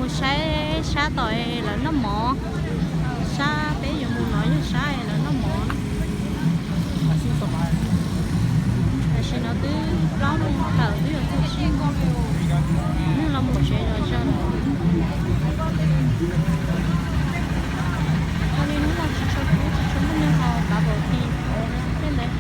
Mus saib sab tom lawv noj mov, sab peb yuav mus no yog sab lawv noj mov. Tam sim no twb plaub moos tawm twb yuav txog tsib moos, neeg los mus tsev zom zaws. Ua li hnub no tsis tshua kub, tsis tshua muaj neeg haus, kav npaum li thiab ntawd.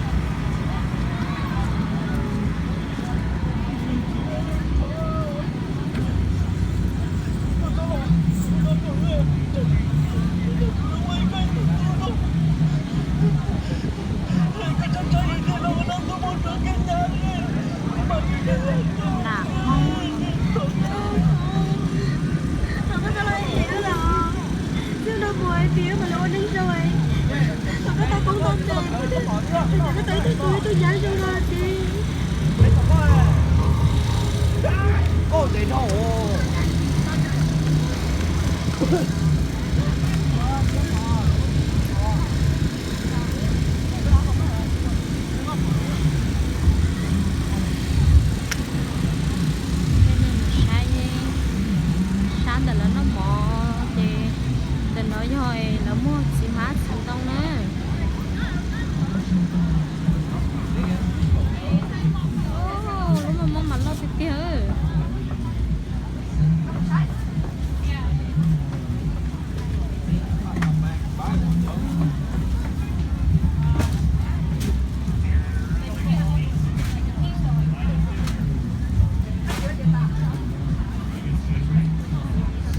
Nam Hmoob. Twb no kuv hais tias mam li ua neej zoo, thaum koj tau poob tau tes, koj tau ib tug tub ib tug nyab zoo no ces. Saib, sab ntawm lawv noj mov ces ntawm no yog lawv muag txiv hmab txiv ntoo na. Lub no muaj mas loj tiag tiag.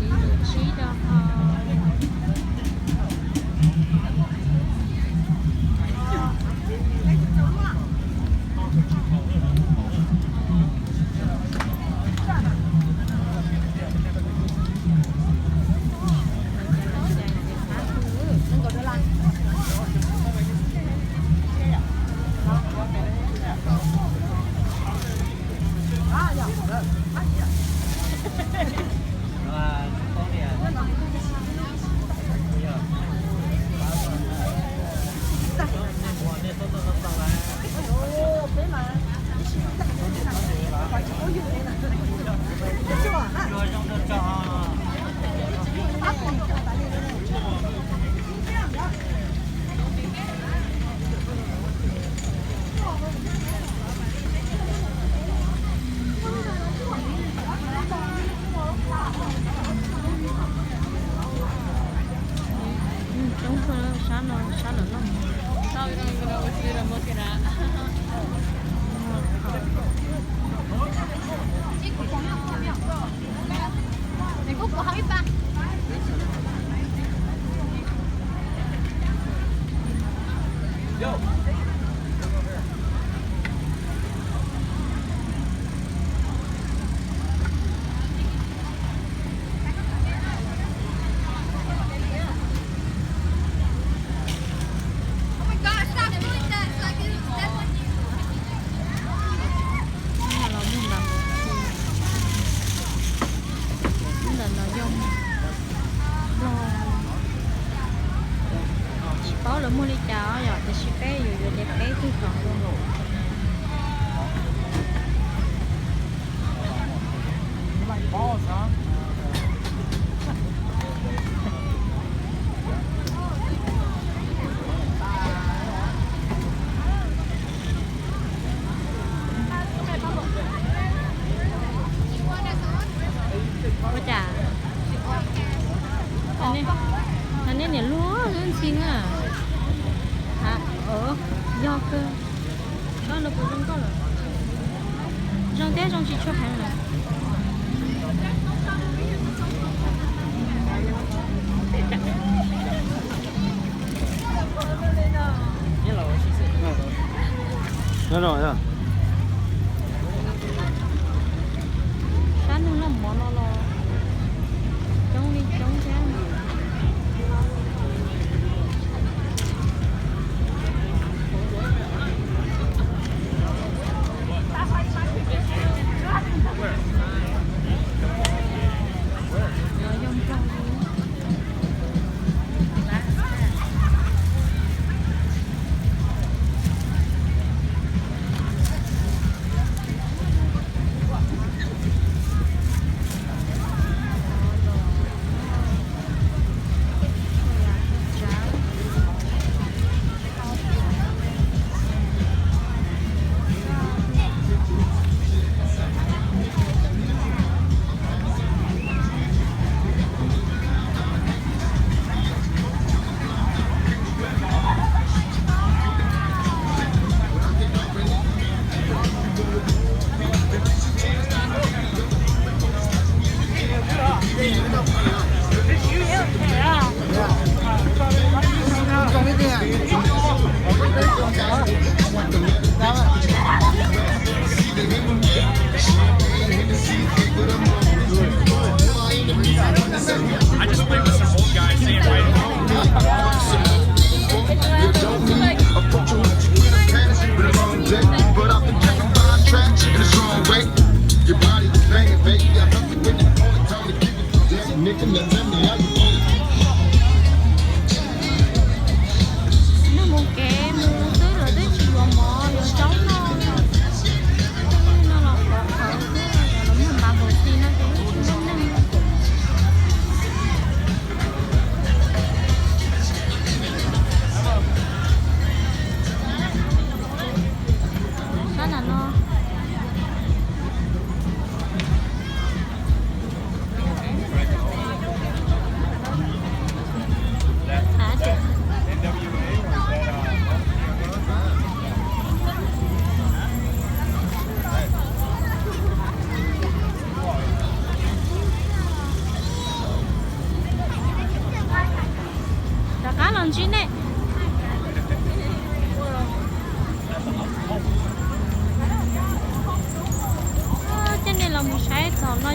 Siv lus tsib rau hauv. Coob kawg, sab no sab lawv noj mov. Los muag ntas mus, ntawm no yog nplog, tsis paub lawv muag li cas yom, tiam sis peb yuav yuav ces peb twb tau nplog. Ua cas? Hais nej niam luag ntxhi na. Yog kawg. Koj no puas zoo nkauj lawm? Zoo thiab zoo tsis tshua heev lawm. Sab neeg noj mov no los coob li coob thiab.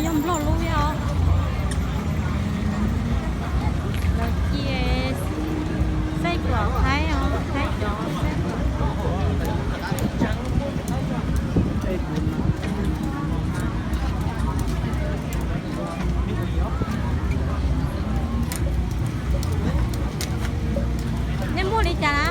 Yog Nplog lub thiab os. Lawv cia xaij kuam Thaib os, Thaib cov xaij kuam. Nej muaj li cas na?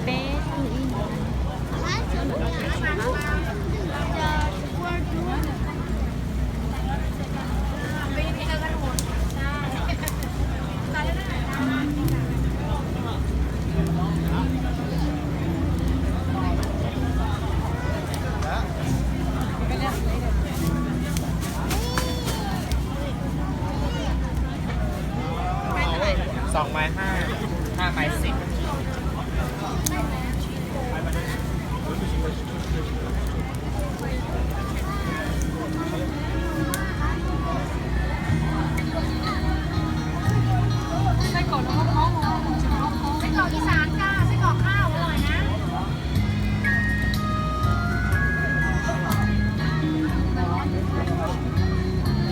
Peb tug ib. Xoom mais hai, hai mais xib.